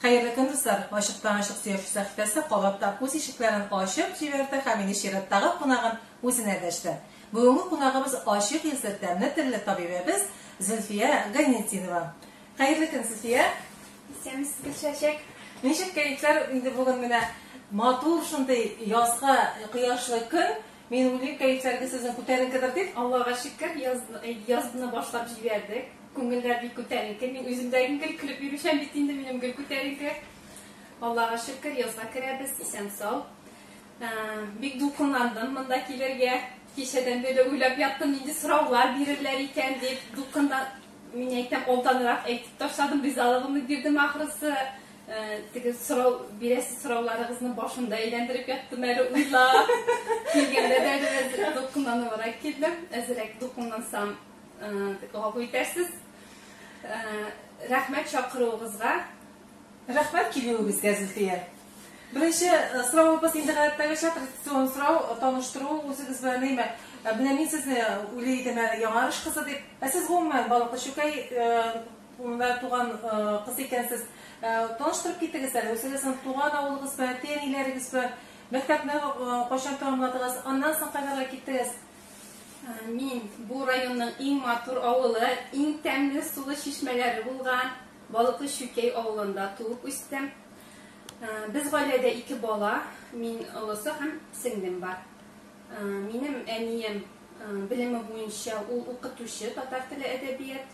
Хәерле көн, дуслар! Ачыктан-ачык сөйләшү сәхифәсе кабаттан үз ишекләрен ачып җибәрде һәм инде чираттагы кунагын үзенә дәште. Бүгенге кунагыбыз ачык йөзле, тәмле телле табибәбез Зөлфия Гайнетдинова. Хәерле көн, Зөлфия! Исәнмесез, Гөлчәчәк! Ничек кәефләр? Инде бүген менә матур шундый язгы кояшлы көн. Мин уйлыйм, кәефләрегез сезнең күтәренкедер дип. Аллага шөкер, язны башлап җибәрдек. Күңелләр бик күтәренке. Мин үзем дә гел көлеп йөрүчән бит инде, минем гел күтәренке. Аллага шөкер, язга керәбез, исән-сау. Бик дулкынландым монда килергә. Кичәдән бирле уйлап яттым, нинди сораулар бирерләр икән дип. Дулкынлан, мин әйтәм, алданрак әйтеп ташладым, ризалыгымны бирдем ахрысы. Теге сорау бирәсе сорауларыгызны башымда әйләндереп яттым әле уйлап. Килгәндә дә әле дулкынланыбрак килдем. Әзрәк дулкынлансам, гафу итәрсез. Рәхмәт чакыруыгызга. Рәхмәт килүегезгә, Зөлфия. Беренче соравыбыз инде гадәттәгечә традицион сорау, таныштыру үзегез белән, әйме? Менә мин сезне уйлый идем әле Яңарыш кызы дип. Ә сез гомумән Балыклы Чүкәй туган кыз икәнсез. Таныштырып китегез әле, үзегезнең туган авылыгыз белән, әти-әниләрегез белән, мәктәпне кайчан тәмамладыгыз, аннан соң кайларга киттегез? Мин бу районның иң матур авылы, иң тәмле сулы чишмәләре булган Балыклы Чүкәй авылында туып үстем. Без гаиләдә ике бала, мин олысы һәм сеңлем бар. Минем әнием белеме буенча ул укытучы, татар теле әдәбият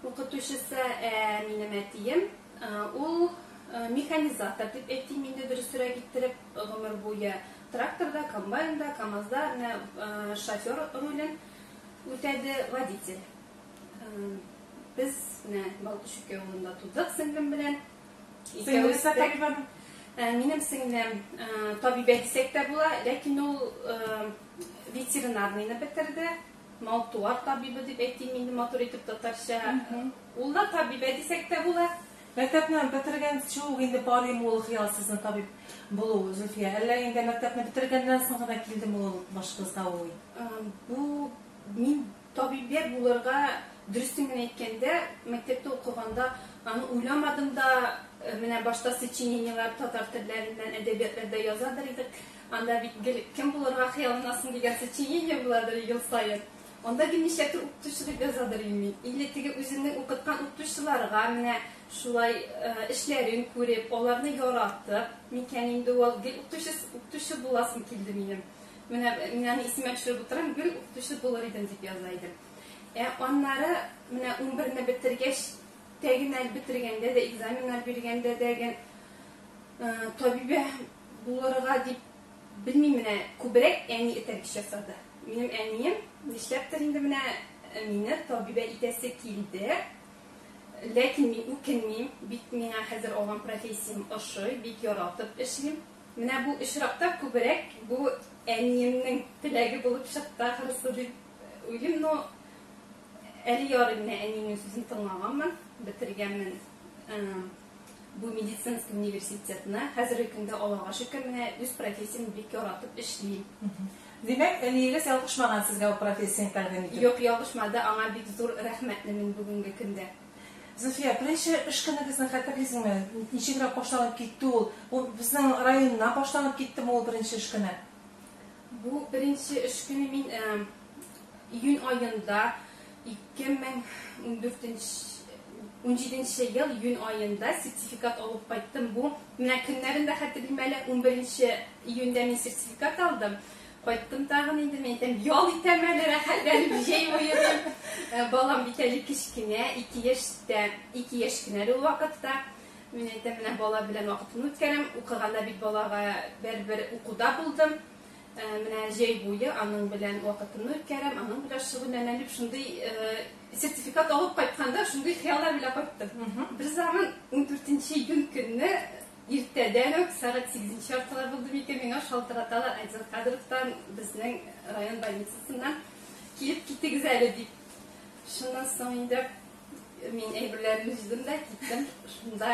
укытучысы, ә минем әтием ул механизатор дип әйтим инде дөресрәк иттереп, гомер буе тракторда, комбайнда, КАМАЗда менә шофер ролен үтәде, водитель. Без менә Балыклы Чүкәй авылында тудык сеңлем белән. Сеңлегез дә табибәме? Минем сеңлем табибә дисәк тә була, ләкин ул ветеринарныйны бетерде. Мал-туар табибы дип әйтим инде матур итеп татарча. Ул да табибә дисәк тә була. Мәктәпне бетергәнче үк инде бар иде ул хыял сезнең табиб булу, Зөлфия? Әллә инде мәктәпне бетергәннән соң гына килдеме ул башыгызга уй? Бу мин табибә булырга, дөресен генә әйткәндә, мәктәптә укыганда аны уйламадым да. Менә башта сочинениеләр татар телләреннән, әдәбиятларда язадыр идек. Анда бит гел кем булырга хыялланасың дигән сочинение буладыр ел саен. Анда гел нишләптер укытучы дип язадыр идем мин. Или теге үземнең укыткан укытучыларга менә шулай эшләрен күреп, аларны яратып, микән инде ул, гел укытучы, укытучы буласым килде минем. Менә мин аны исемә төшереп утырам, гел укытучы булыр идем дип яза идем. Ә аннары менә 11-не бетергәч, тәген әле бетергәндә дә, экзаменнар биргәндә дә ген табибә булырга дип белмим менә, күбрәк әни этәргеч ясады. Минем әнием нишләптер инде менә мине табибә итәсе килде. Ләкин мин үкенмим, бик миңа хәзер алган профессиям ошый, бик яратып эшлим. Менә бу очракта күбрәк бу әниемнең теләге булып чыкты ахрысы дип уйлыйм, но әле ярый менә әниемнең сүзен тыңлаганмын, бетергәнмен бу медицинский университетны. Хәзерге көндә, Аллага шөкер, менә үз профессиямне бик яратып эшлим. Димәк, әниегез ялгышмаган сезгә бу профессияне тәкъдим итеп? Юк, ялгышмады, аңа бик зур рәхмәтле мин бүгенге көндә. Зөлфия, беренче эш көнегезне хәтерлисеңме? Ничегрәк башланып китте ул? Ул безнең районнан башланып киттеме ул беренче эш көне? Бу беренче эш көне мин июнь аенда 2014 17 ел июнь аенда сертификат алып кайттым. Бу менә көннәрен дә хәтерлим әле, 11 июньдә мин сертификат алдым. Кайттым тагын инде, мин әйтәм, ял итәм әле, рәхәтләнеп җәй буе дип. Балам бит әле кечкенә, 2 яшьтә, 2 яшь кенә әле ул вакытта. Мин әйтәм, менә бала белән вакытымны үткәрәм. Укыганда бит балага бәрбер укуда булдым. Менә җәй буе аның белән вакытымны үткәрәм, аның белән шөгыльләнәм дип, шундый сертификат алып кайтканда шундый хыяллар белән кайттым. Бер заман 14 июнь көнне иртәдән үк сәгать сигезенче яртылар булды микән, миңа шалтыраталар отдел кадровтан, безнең район больницасыннан, килеп китегез әле дип. Шуннан соң инде мин әйберләремне җыйдым да киттем. Шунда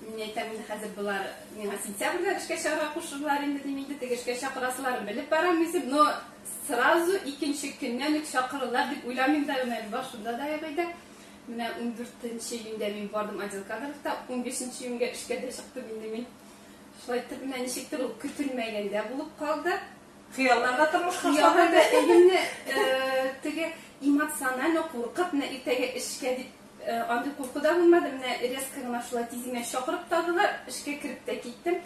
мин әйтәм, инде хәзер болар миңа сентябрьдә эшкә чыгарга кушырлар инде дим инде, теге эшкә чакырасыларын белеп барам үзем, но сразу икенче көннән үк чакырырлар дип уйламыйм да гына әле, башымда да юк иде. Менә 14 июньдә мин бардым отдел кадровта, 15 июньгә эшкә дә чыктым инде мин. Шулай итеп, менә ничектер ул көтелмәгәндә булып калды. Хыяллар да тормышка Хыяллар да әйене теге эмоционально куркып, менә иртәгә эшкә дип андый курку да булмады. Менә резко гына шулай тиз генә чакырып та эшкә кереп тә киттем.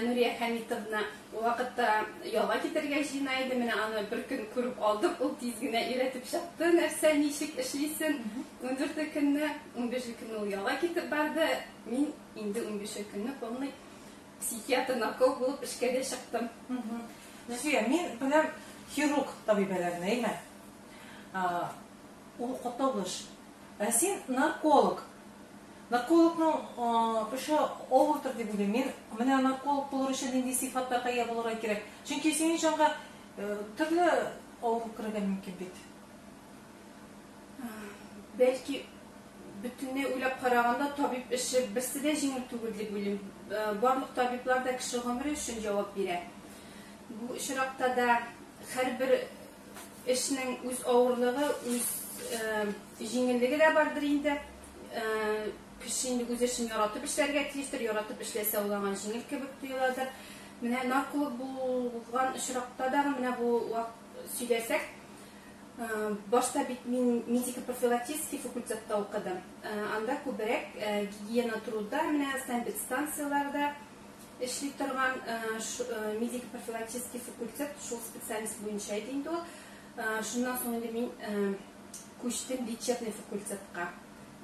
Нурия Хәмитовна ул вакытта ялга китәргә җыена иде. Менә аны бер көн күреп алдык. Ул тиз генә өйрәтеп чыкты, нәрсә, ничек эшлисен. 14 көнне, 15 көнне ул ялга китеп барды. Мин инде 15 көнне полный психиатр нарколог булып эшкә дә чыктым. Зөлфия, мин беләм хирург табибәләрне, әйме? Ул катлаулы эш. Ә син нарколог. Наркологның эше авырдыр дип уйлыйм. Мин менә нарколог булыр өчен нинди сыйфатларга ия булырга кирәк? Чөнки синең җанга төрле авыру керергә мөмкин бит. Бәлки бөтенләй уйлап караганда табиб эше берсе дә җиңел түгел дип уйлыйм. Барлык табиблар да кеше гомере өчен җавап бирә. Бу очракта да һәрбер эшнең үз авырлыгы, үз җиңеллеге дә бардыр инде. Кеше инде үз эшен яратып эшләргә тиештер, яратып эшләсә ул аңа җиңел кебек тоеладыр. Менә нарколог булган очракта да менә бу сөйләсәк, башта бит мин медико-профилактический факультетта укыдым. Анда күбрәк гигиена труда, менә санэпидстанцияләрдә эшли торган медико-профилактический факультет шул специальность буенча иде инде ул. Шуннан соң инде мин күчтем лечебный факультетка.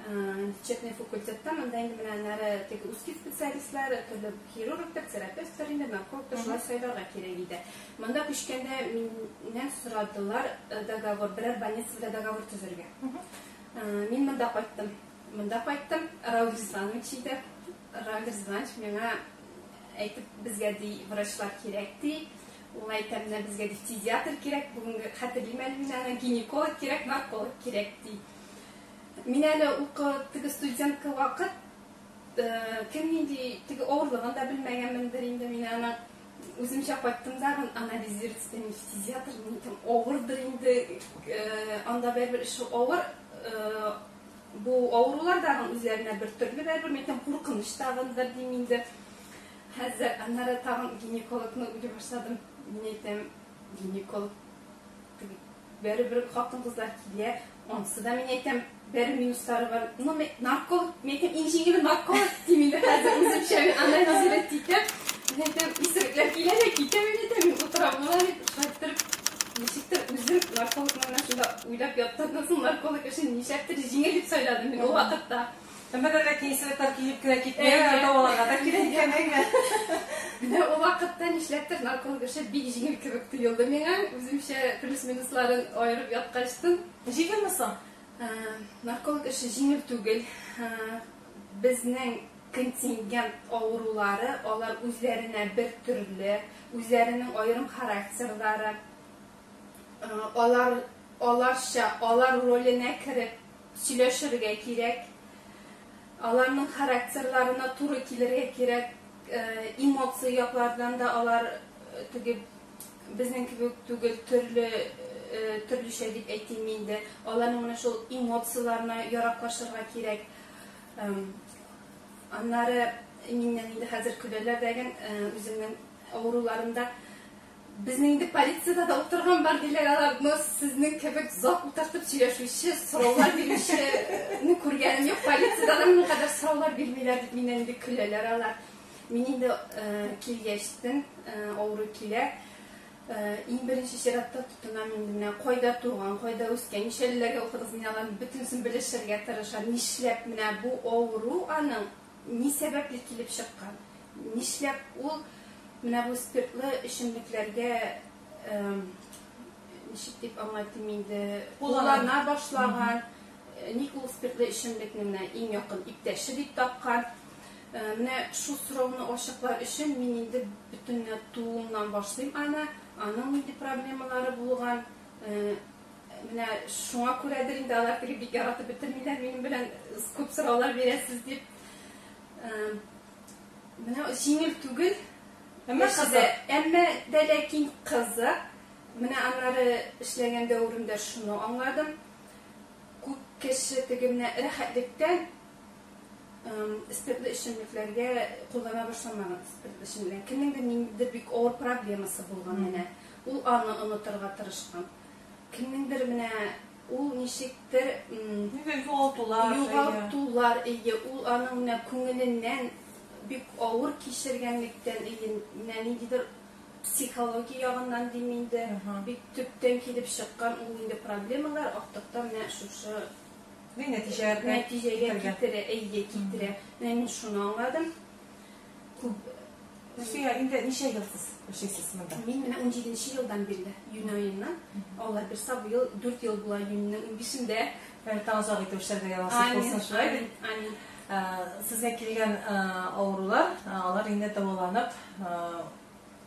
Лечебный факультетта монда инде менә аннары теге узкий специалистлар, төрле хирургтар, терапевтлар инде, наркологтар шулай сайларга кирәк иде. Монда күчкәндә миннән сорадылар договор, берәр больница белән договор төзергә. Мин монда кайттым. Монда кайттым, Рауль Ризванович иде. Рауль Ризванович миңа әйтеп, безгә ди врачлар кирәк ди. Ул әйтә, менә безгә ди фтизиатр кирәк, бүгенге хәтерлим әле мин аны, гинеколог кирәк, нарколог кирәк ди. Мин әле укы теге студентка вакыт, кем нинди теге авырлыгын да белмәгәнмендер инде мин аны үземчә кайттым да анализировать иттем, фтизиатр, мин әйтәм, авырдыр инде, анда бәрбер эше авыр, бу авырулар дагын үзләренә бер төрле бәрбер, мин әйтәм, куркыныч тагындыр дим инде. Хәзер аннары тагын гинекологны уйлый башладым. Мин әйтәм, гинеколог бәрібір хатын-кызлар килә, ансы да мин әйтәм, бәрі минуслары бар. Ну, нарколог, мин әйтәм, иң җиңеле нарколог дим инде хәзер үземчә мин анализировать итәм. Мин әйтәм, исерекләр килә дә китә, мин әйтәм, мин утырам гына дип, шулай иттереп, ничектер үзем наркологны менә шунда уйлап яттым. Соң нарколог эшен нишләптер җиңел дип сайладым мин ул вакытта. Әмма дә ләкин исерекләр килеп кенә китми, дәваларга да кирәк икән, әйме? Менә ул вакытта нишләптер нарколог эше бик җиңел кебек тоелды миңа. Үземчә плюс-минусларын аерып яткачтын. Җиңелме соң? Нарколог эше җиңел түгел. Безнең контингент авырулары, алар үзләренә бер төрле, үзләренең аерым характерлары, алар аларча, алар роленә кереп сөйләшергә кирәк. Аларның характерларына туры килергә кирәк. Эмоция яклардан да алар теге безнең кебек түгел, төрле төрлечә дип әйтим инде. Аларның менә шул эмоцияларына яраклашырга кирәк. Аннары миннән инде хәзер көләләр дәген үземнең авыруларымда. Безнең инде полициядә дә утырган бар диләр алар, но сезнең кебек озак утыртып сөйләшүче, сораулар бирүчене күргәнем юк. Полициядә дә моның кадәр сораулар бирмиләр дип миннән инде көләләр алар. Мин инде килгәчтен авыру килә. Иң беренче чиратта тотынам инде менә кайда туган, кайда үскән, ничәләргә укыдыгыз, мин аларның бөтенесен белешергә тырышам. Нишләп менә бу авыру аның ни сәбәпле килеп чыккан? Нишләп ул менә бу спиртлы эчемлекләргә ничек дип аңлатыйм инде, куллана башлаган, ник ул спиртлы эчемлекне менә иң якын иптәше дип тапкан? Менә шул сорауны ачыклар өчен мин инде бөтенләй тууымнан башлыйм аны, аның нинди проблемалары булган. Менә шуңа күрәдер инде алар теге бик яратып бетермиләр минем белән күп сораулар бирәсез дип. Менә җиңел түгел. Әмма кызык. Әмма дә ләкин кызык. Менә аннары эшләгән дәверемдә шуны аңладым. Күп Кеше теге менә рәхәтлектән спиртлы эчемлекләргә куллана башламаган спиртлы эчемлек. Кемнеңдер ниндидер бик авыр проблемасы булган менә. Ул аны онытырга тырышкан. Кемнеңдер менә ул ничектер Нигә югалтулар, югалтулар, әйе, ул аның менә күңеленнән бик авыр кичергәнлектән, әйе, менә ниндидер психология ягыннан дим инде, бик төптән килеп чыккан ул инде проблемалар актыкта менә шушы нәтиҗәгә китерә, әйе, китерә. Менә мин шуны аңладым. Күп Зөлфия, инде ничә ел сез эшлисез монда? Мин менә 17 елдан бирле, июнь аеннан. Алла бирса, быел 4 ел була, июньнең 15-ндә. Тагын озак итеп эшләргә насыйп булсын, шулай бит? Амин. Сезгә килгән авырулар, алар инде дәваланып,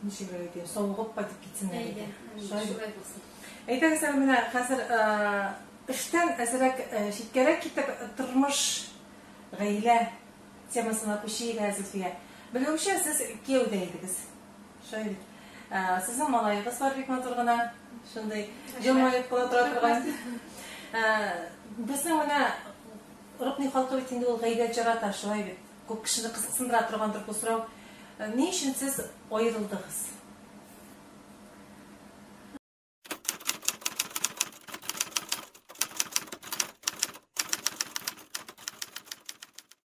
ничек әйтим, савыгып кайтып китсеннәр иде. Шулай булсын. Әйдәгез әле менә хәзер эштән әзрәк читкәрәк китеп, тормыш, гаилә темасына күчик әле, Зөлфия. Белүемчә, сез кияүдә идегез. Шулай бит? Сезнең малаегыз бар бик матур гына, шундый елмаеп кына тора торган. Безнең менә Рудный халкы бит инде ул гайбәт ярата, шулай бит? Күп кешене кызыксындыра торгандыр бу сорау. Ни өчен сез аерылдыгыз?